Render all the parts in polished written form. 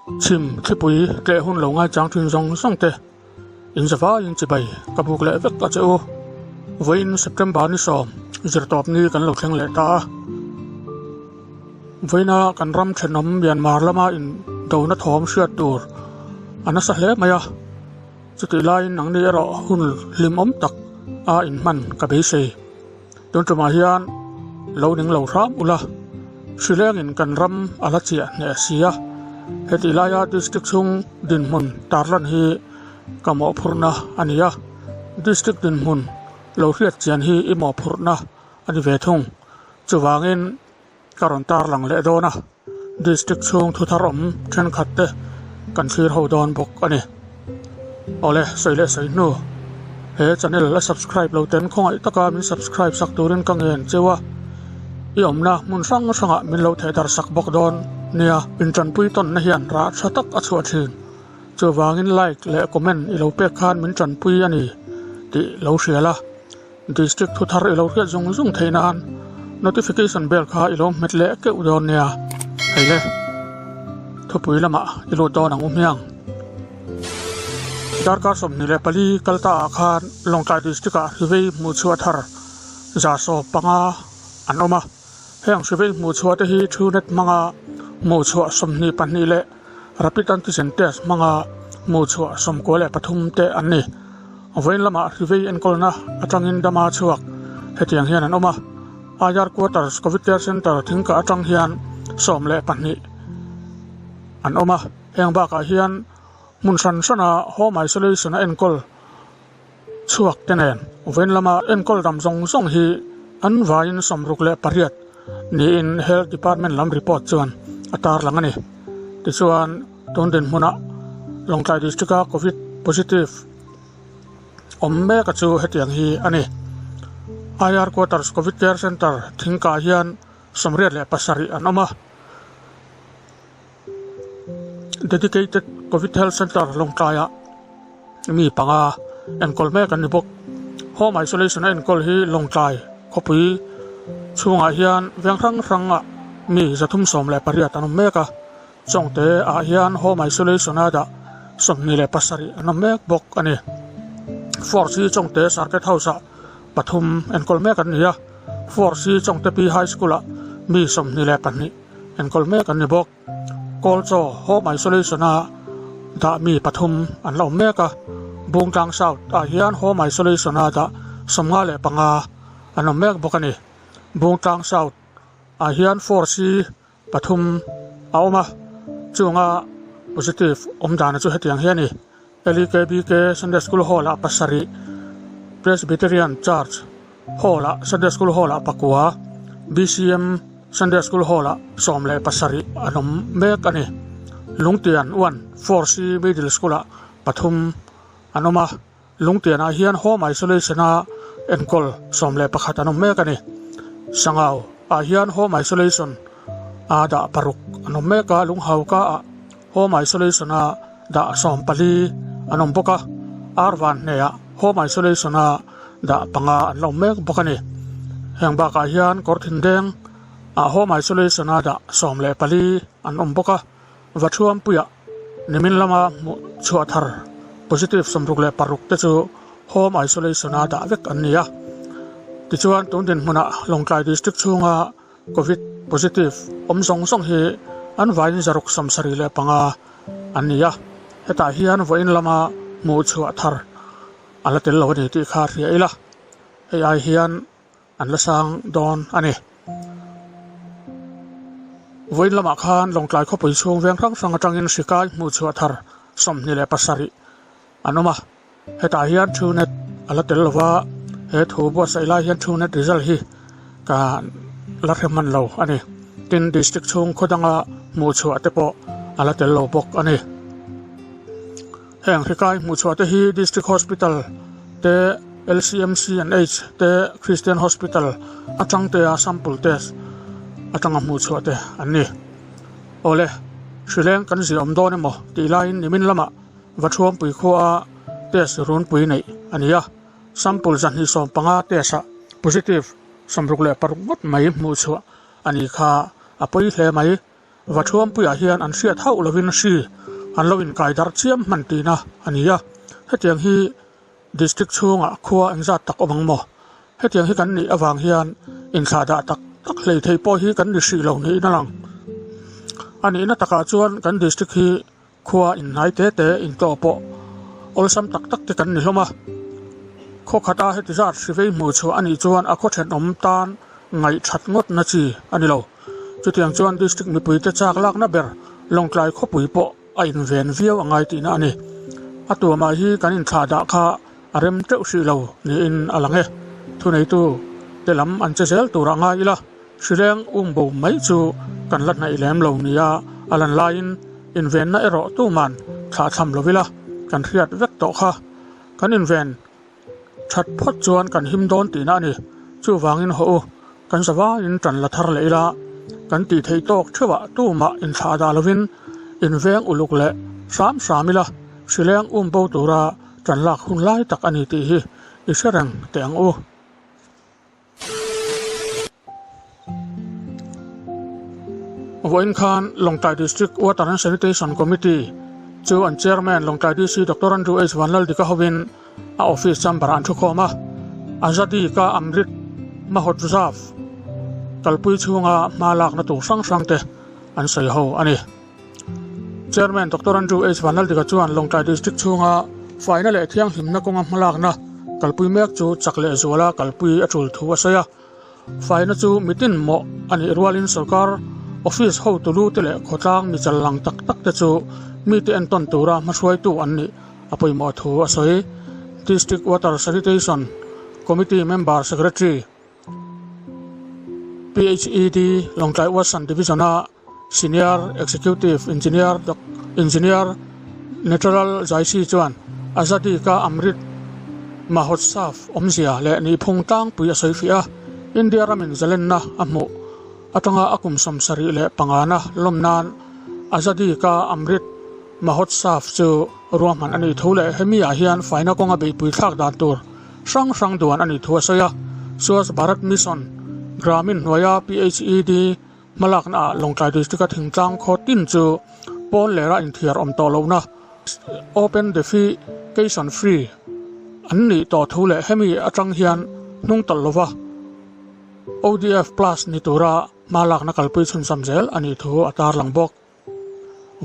Chhim thlipui tleh hun lo ngaichang thin zawng zawng te in zavaiin chibai ka buk leh vek a che u. Vawiin September ni sawm zirtawp ni kan lo thleng leh ta a. Vawiina kan ram thenawm Myanmar lama in dona thawm hriat tur a nasa hle mai a. Chutih laiin nangni erawh hun hlimawm tak a inhman ka beisei. Tun tumah hian lo ning lo hram ula, hrilengin kan ram a la chiah hneh si a, hetih laia district chhung dinhmun tarlan hi ka mawhphurhna a ni a, district dinhmun lo hriat chian hi i mawhphurhna a ni ve thung. Chuvangin ka rawn tarlang leh dawn a, district chhung thuthar awm thenkhat te kan thlir ho dawn bawk a ni. Awle, sawi leh sawi hnu, he channel a subscribe lo ten khawngaih taka min subscribe sak turin ka ngen cheu a, i awmna hmun hrang hrangah min lo theh dar sak bawk dawn nia. Intanpui tawnna hian rah tha tak a chhuah thin, chuvangin like leh comment i lo pek khan min tanpui a ni tih lo hria la. District thu thar i lo hriat zung zung theih nan notification bell kha i lo hmet leh keuh dawn nia. Hei le, thupui lamah i lut dawn ang u hmiang. Darkar 24 kal ta ah khan Lawngtlai District ah hrivei hmuhchhuah thar 150 an awm a. Heng hrivei hmuhchhuah te hi Truenet hmanga hmuhchhuah 22 leh Rapid Antigen Test hmanga hmuhchhuah 93 te an ni. Vawiin lamah hrivei enkawlna atangin dama chhuak hetiang hian an awm a, IR Quarters Covid Care Centre thingkah atang hian 12 an awm a, heng bakah hian hmun hran hrana Home Isolation a enkawl chhuak te nen vawiin lama enkawl dam zawng zawng hi an vaiin 68 niin Health Department lam report chuan a tarlang a ni. Tichuan tun dinhmunah Lawngtlai District-a Covid positive awm mek a chu hetiang hi a ni. IR Quarters Covid Care Centre thingkah hian 87 an awm a. Dedicated Covid Health Centre Lawngtlaiah mi panga enkawl mek an ni bawk. Home Isolation a enkawl hi Lawngtlai khawpui chhungah hian veng hrang hrangah mi 318 an awm mek a. Chawngte ah hian Home Isolation a dah 27 an awm mek bawk a ni. Force hi Chawngte Circuit House ah pathum enkawl mek an ni a. Force hi Chawngte Pi High School ah mi 22 enkawl mek an ni bawk. Kawlchaw Home Isolation a dah mi pathum an la awm mek a. Bungtlang South ah hian Home Isolation a dah 55 an awm mek bawk a ni. Bungtlang South ah hian Force hi pathum a awm a, chunga positive awm dana chu hetiang hi a ni. LEKBK Sunday School Hall ah pasarih, Presbyterian Church Hall ah Sunday School Hall ah pakua, BCM Sunday School Hall ah 17 an awm mek a ni. Lungtian 1 4C Middle School ah pathum an awm a, Lungtian ah hian Home Isolation a enkawl 11 an awm mek a ni. Sangau ah hian Home Isolation a dah paruk an awm mek a, Lunghauka ah Home Isolation a dah 14 an awm bawk a, Arvan hneah Home Isolation a dah panga an la awm mek bawk a ni. Heng bakah hian Kawrthindeng ah Home Isolation a dah 14 an awm bawk a, Vathuampuiah nimin lama hmuh chhuah thar positive 66 te chu Home Isolation a dah vek an ni a. Tichuan tun dinhmunah Lawngtlai District chhunga Covid positive awm zawng zawng hi an vaiin 675 an ni a, hetah hian vawiin lama hmuh chhuah thar a la tel lo a ni tih kha hria ila, hei ai hian an la sang dawn a ni. Vawiin lamah khan Lawngtlai khawpui chhung veng hrang hrang atangin hri kai hmuh chhuah thar 27 an awm a. Hetah hian Truenet a la tel lova, he thu buatsaih lai hian Truenet result hi ka la hre hman lo a ni. Tin, district chhung khaw danga hmuh chhuah te pawh a la tel lo bawk a ni. Heng hrikai hmuh chhuah te hi District Hospital te, LCMC and H te, Christian Hospital atang te a sample test atanga hmuh chhuah te an ni. Awle, hrileng kan ziah awm dawn emaw tih laiin nimin lamah Vathuampui khua test runpui neih a ni a, sample 215 test ah positive 66 ngawt mai hmuh chhuah a ni kha a pawi hle mai. Vathuampuiah hian an hriat hauh lovin hri an lo inkai darh chiam hman tihna a ni a, hetiang hi District chhungah khua engzat tak awm ang maw? Hetiang hi kan nih avang hian inthlahdah tak tak hlei thei pawh hi kan ni hrih lo niin a lang. A nihna takah chuan kan District hi khua inhnai te te intawh pawh awlsam tak tak te kan ni hlawm a. Khaw khata heti zat hri vei hmuh chhuah a nih chuan a khaw thenawm tan ngaih that ngawtna chi a ni lo. Chutiang chuan District mipuite chak lakna ber Lawngtlai khawpui pawh a inven viau a ngai tihna a ni. A tuamah hi kan inthlahdah kha a rem teuh hrih lo niin a lang e. Thuneitu te lam an che zel tur a ngai ila, hrileng um bo mai chu kan la hnaih lem lo nia a lan laiin invenna erawh tuman thlahthlam lo ila kan hriat vek tawh kha. Kan inven That phawt chuan kan him dawn tihna a ni. Chuvangin haw u, kan zavaiin tan la thar leh ila, kan tih theih tawk theuhah tumah inthlah dah lovin inveng uluk leh hram hram ila, hrileng um bo tura tan lak hun lai tak a ni tih hi i hre reng teh ang u. Vawiin khan Lawngtlai District Water and Sanitation Committee chu an Chairman Lawngtlai DC Doctor Andrew H Vanlaldika hovin a office chamber ah an thukhawm a, Azadi Ka Amrit Mahotsav kalpui chhunga hma lakna tur hrang hrang te an sawi ho a ni. Chairman Doctor Andrew H Vanlaldika chuan Lawngtlai District chhunga faina leh thianghlimna kawnga hmalakna kalpui mek chu chak leh zuala kalpui a tul thu a sawi a. Faina chu mitin mawh a nih rualin sorkar office hotu lu te leh khawtlang mi chal lang tak tak te chu mite entawn tura hmahruaitu an nih a pawimawh thu a sawi. District Water Sanitation Committee Member Secretary PHED Lawngtlai Watson Division-a Senior Executive Engineer Engineer Natural Jaisi chuan Azadi Ka Amrit Mahotsav awmzia leh nihphung tlangpui a sawi fiah a, India ramin zalenna a hmuh atanga a kum 75 na lawm nan Azadi Ka Amrit Mahotsav chu ruahman a nih thu leh hemi ah hian faina kawnga beihpui thlak dan tur hrang hrang duan a nih thu a sawi a. Swachh Bharat Mission Gramin hnuaia PHED Hmalakna ah Lawngtlai District a thingtlang khaw tin chu pawn lera inthiar awm tawh lohna Open Defecation Free an nih tawh thu leh hemi atang hian hnung tawlh lova ODF Plus ni tura hmalakna kalpui chhunzam zel a nih thu a tarlang bawk.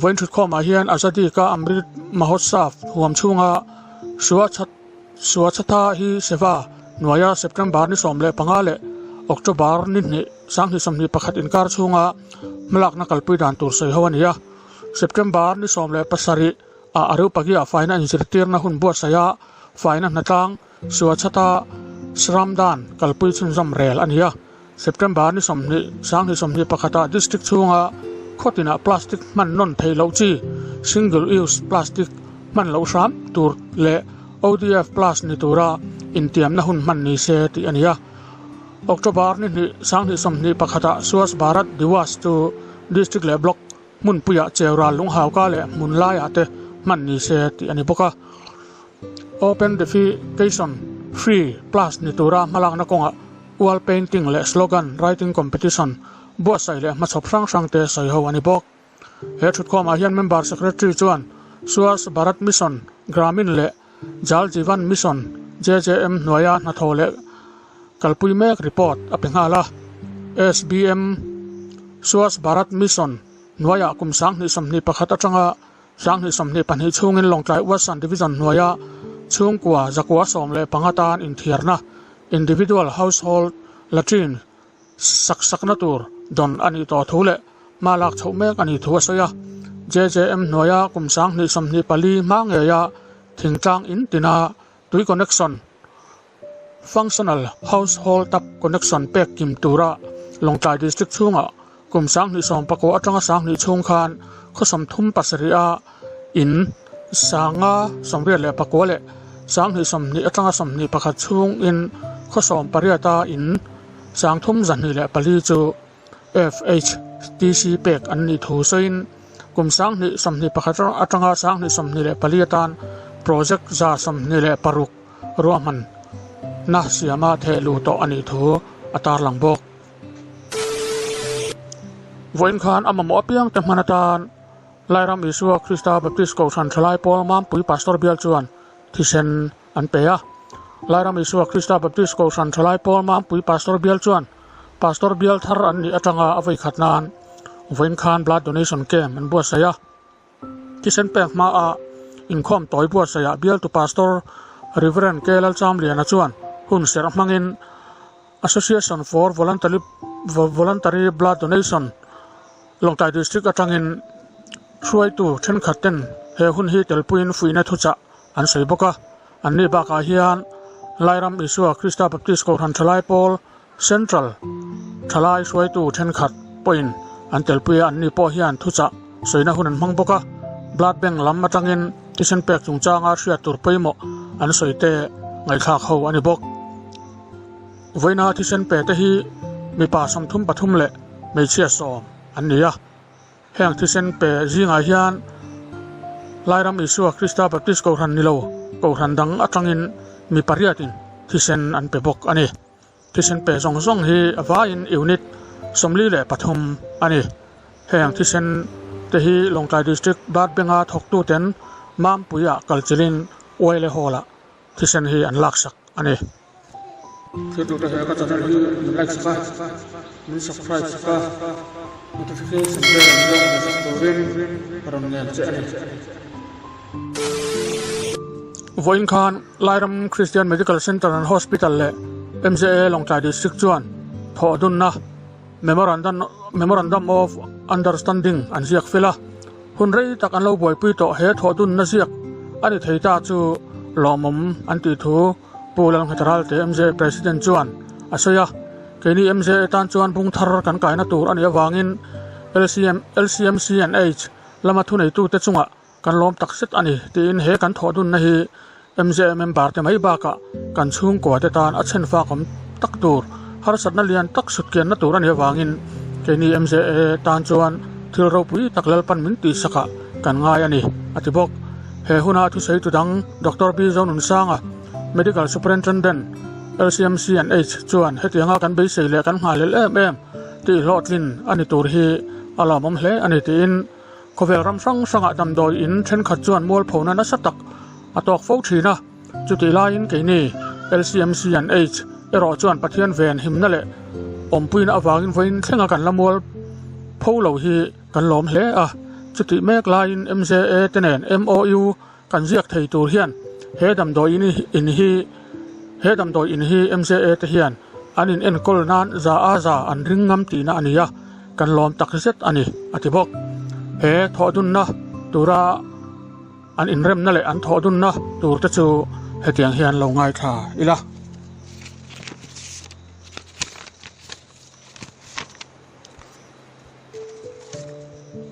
Vawiin thutkhawmah hian Azadi Ka Amrit Mahotsav huam chhunga Swachhata Hi Seva hnuaia September ni 15 leh October ni hnih 2021 inkar chhunga hmalakna kalpui dan tur sawi ho a ni a. September ni 17 ah Areopagia faina inzirtirna hun buatsaih a faina hnatlang Swachhata Shramdan kalpui chhunzawm rel a ni a. September ni 20, 2021 ah district chhunga khawtinah plastic hman nawn theih loh chi, single use plastic, hman loh hram tur leh ODF plus ni tura intiamna hun hman ni se tih a ni a. October ni hnih, 2021 ah Swachh Bharat Diwas chu district leh block hmunpuiah cheural lunghauka leh hmun laiah te hman ni se tih a ni bawk a. Open Defecation Free Plus ni tura hmalakna kawngah wall painting leh slogan writing competition buatsaih leh hmachhawp hrang hrang te sawi ho a ni bawk. He thutkhawmah hian Member Secretary chuan Swachh Bharat Mission, Gramin leh Jal Jeevan Mission, JJM, hnuaia hnathawh leh kalpui mek report a pe nghal a. SBM, Swachh Bharat Mission, hnuaiah kum 2021 atanga 2022 chhungin Lawngtlai Western Division hnuaia chhungkua 115 tan inthiarna, Individual Household Latrine, sak sakna tur dawn a nih tawh thu leh hma lak chhoh mek a nih thu a sawi a. JJM hnuaia kum 2024 hma ngeia thingtlang in tina tui connection, Functional Household Tap Connection pek kim tura Lawngtlai District chhungah kum 2019 atanga 20 chhung khan khaw 37 a in 589 leh 2020 atanga 21 chhungin khaw 18 a in 324 chu FHTC pek an nih thu sawiin kum 2021 atanga 2024 atan project 126 ruahmanna siama theh luh tawh a nih thu a tarlang bawk. Vawiin khan a mamawh apiangte hman atan. Lairam Isua Krista Baptist Kohhran Thalai Pawl Mampui Pastor Bial chuan thisen an pe a. Lairam Isua Krista Baptist Kohhran Thalai Pawl Mampui Pastor Bial chuan Pastor Bial thar an nih atanga a vawikhat nan vawiin khan Blood Donation Camp an buatsaih a. Thisen pek hmaa inkhawm tawi buatsaihah bialtu Pastor Rev. K. Lalchamliana chuan hun serh hmangin Association for Voluntary Blood Donation Lawngtlai District atangin hruaitu thenkhat ten he hun hi telpuiin fuihna thuchah an sawi bawk a. Anni bakah hian Lairam Isua Krista Baptist Kohhran Thalai Pawl Central thalai hruaitu thenkhat pawhin an telpui a, anni pawh hian thuchah sawina hun an hmang bawk a. Blood Bank lam atangin thisen pek chungchanga hriat tur pawimawh an sawi te ngaihthlak ho a ni bawk. Vawiina thisen pe te hi mipa 33 leh hmeichhia 10 an ni a. Heng thisen pe zingah hian Lairam Isua Krista Baptist Kohhran ni lo Kohhran dang atangin mi pariatin thisen an pe bawk a ni. Thisen pe zawng zawng hi a vaiin unit 43 a ni. Heng thisen te hi Lawngtlai District Blood Bank-a thawktuten Mampuia kalchilhin Uaile Hall-ah thisen hi an laksak a ni. Thiltute he ka channel hi min like sak a, min subscribe sak a, notification bell an lo hmu sak turin ka rawn ngen che a ni. Vawiin khan Lairam Christian Medical Centre and Hospital leh MJA Lawngtlai District chuan thawhdunna Memorandum of Understanding an ziak fel a, hun rei tak an lo buaipui tawh he thawhdunna ziak a ni thei ta chu lawmawm an tih thu Pu Lalnghetaralte MJA President chuan a sawi a, keini MJA tan chuan bung thar kan kaina tur a nih avangin LCM, LCMC and H lama thuneitute chungah kan lawm tak zet a ni tiin he kan thawhdunna hi MJA member te mai bakah kan chhungkua te tan a chhen fak awm tak tur, harsatna lian tak sutkianna tur a nih avangin keini MJA tan chuan thil ropui tak Lalpan min tihsakah kan ngai a ni, a ti bawk. He huna thusawitu dang Doctor B Zonunsanga, Medical Superintendent, LCMC and H chuan hetianga kan beisei leh kan nghahhlelh em em tih hlawhtlin a ni tur hi a lawmawm hle a ni tiin khawvel ram hrang hrangah damdawi in thenkhat chuan mualphona nasa tak a tawk fo thin a, chutih laiin keini LCMC and H erawh chuan Pathian ven himna leh awmpuina avangin vawiin thlenga kan la mualpho lo hi Kan lawm hle a, chutih mek laiin MJA te nen MOU kan ziak thei tur hian he damdawi in hi he damdawi in hi MJA te hian an in enkawl nan za a za an ring ngam tihna a ni a, kan lawm tak zet a ni, a ti bawk. He thawhdunna tura an inremna leh an thawhdunna tur te chu hetiang hian lo ngaithla ila.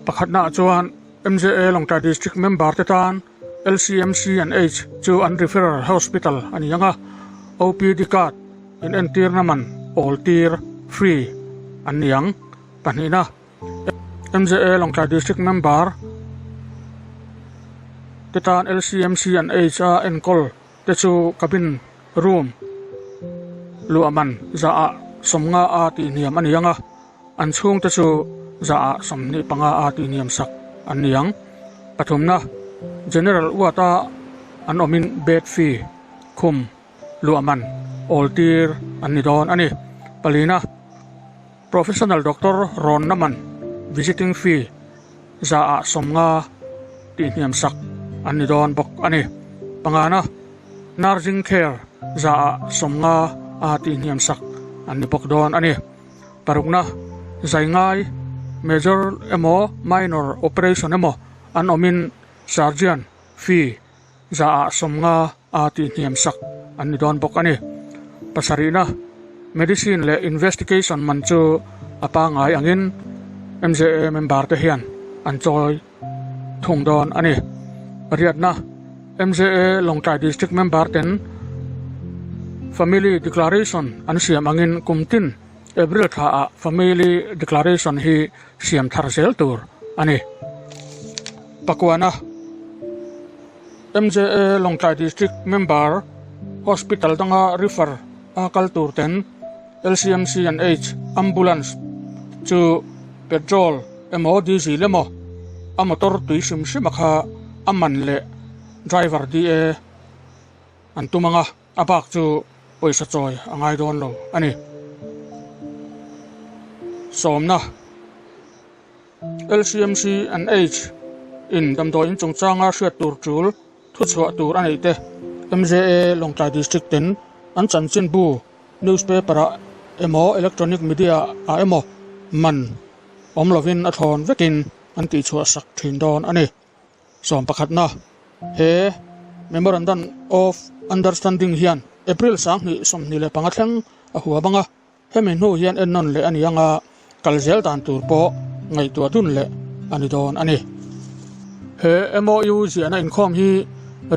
Pakhatnaah chuan MJA Lawngtlai District member te tan LCMC and H chu an referral hospital a ni ang a, OPD card in entirna man awl tir, free, an ni ang. Pahnihna, MJA Lawngtlai District member te tan LCMC and H a enkawl te chu cabin room luah man zahah 50 a tihhniam a ni ang a. An chhungte chu zaah 25 a tihhniam sak an ni ang. Pathumna, General Ward-a an awmin bed fee, khum, luah man, awl tir an ni dawn a ni. Palina, Professional Doctor rawnna man, visiting fee, zaah 50 tihhniam sak an ni dawn bawk a ni. Pangana, Nursing care zaah 50 a tihhniam sak an ni bawk dawn a ni. Parukna, zai ngai, major emaw minor operation emaw an awmin surgeon fee zaah 50 a tihhniam sak an ni dawn bawk a ni. Pasarihna, medicine leh investigation man chu a pangngai angin MJA member te hian an chawi thung dawn a ni. Pariatna, MJA Lawngtlai District member ten Family Declaration an siam angin kum tin April thlaah Family Declaration hi siam thar zel tur a ni. Pakuana, MJA Lawngtlai District member Hospital danga refer a kal tur ten LCMC and H Ambulance chu petrol emaw diesel emaw. A motor tui hrim hrim a kha a man leh driver DA an tum ang a, a bak chu pawisa chawi a ngai dawn lo a ni. Sawmna LCMC and H in damdawi in chungchanga hriat tur tul thuchhuah tur a neih te MJA Lawngtlai District ten an chanchinbu newspaper ah emaw electronic media ah emaw man awm lovin a thlawn vekin an tihchhuah sak thin dawn a ni. Sawm pakhatna, he Memorandum of Understanding hian April 2025 thleng a hua bang a, hemi hnu hian ennawn leh a ni anga kal zel dan tur pawh ngaihtuah dun leh a ni dawn a ni. He MOU ziahna inkhawm hi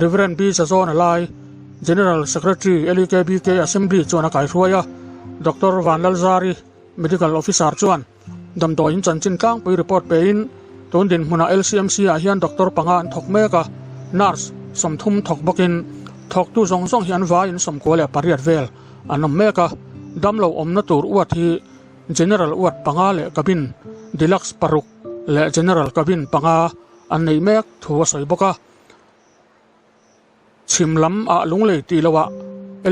Rev. B. Zazawna lai General Secretary LEKBK Assembly chuan a kaihruai a, Doctor Vanlalzari, Medical Officer chuan Damdawiin chanchin tlangpui report pein tun dinhmunah LCMC ah hian doctor panga an thawk mek a, nurse 30 thawk bawkin thawktu zawng zawng hi an vaiin 98 vel an awm mek a, damlo awmna tur uat hi General uat panga leh cabin deluxe paruk leh General cabin panga an neih mek thu a sawi bawk a. Chhim lam ah lunglei tih loh ah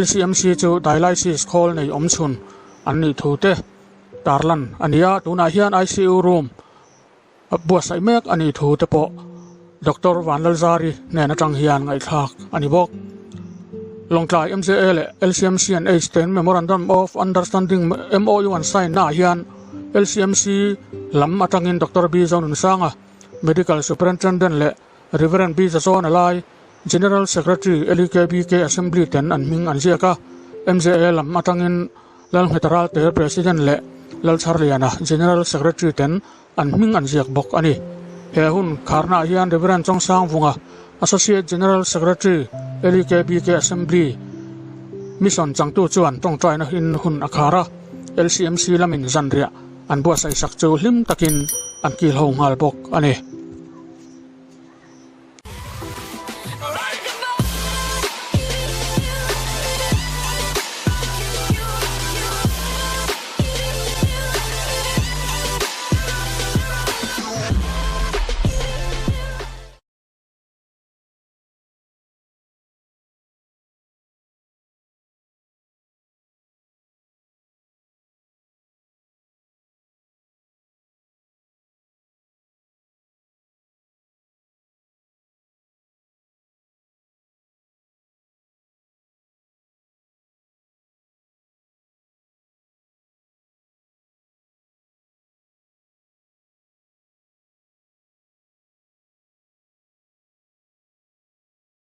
LCMC chu dialysis khawl nei awm chhun an nih thu te tarlan a ni a, tunah hian ICU room a buatsaih mek a nih thu te pawh Doctor Vanlalzari hnen atang hian ngaihthlak a ni bawk. Lawngtlai MJA leh LCMC and H ten Memorandum of Understanding MOU an sign naah hian LCMC lam atangin Doctor B Zonunsanga, Medical Superintendent leh Rev. B. Zazawna lai, General Secretary LEKBK Assembly ten an hming an ziak a, MJA lam atangin Lalngheta Ralte President leh Lalchharliana General Secretary ten an hming an ziak bawk a ni. He hun kharnaah hian Rev. Chawngsangvunga, Associate General Secretary LEKBK Assembly Mission changtu chuan tawngtaina in hun a khar a, LCMC lamin zanriah an buatsaihsak chu hlim takin an kil ho nghal bawk a ni.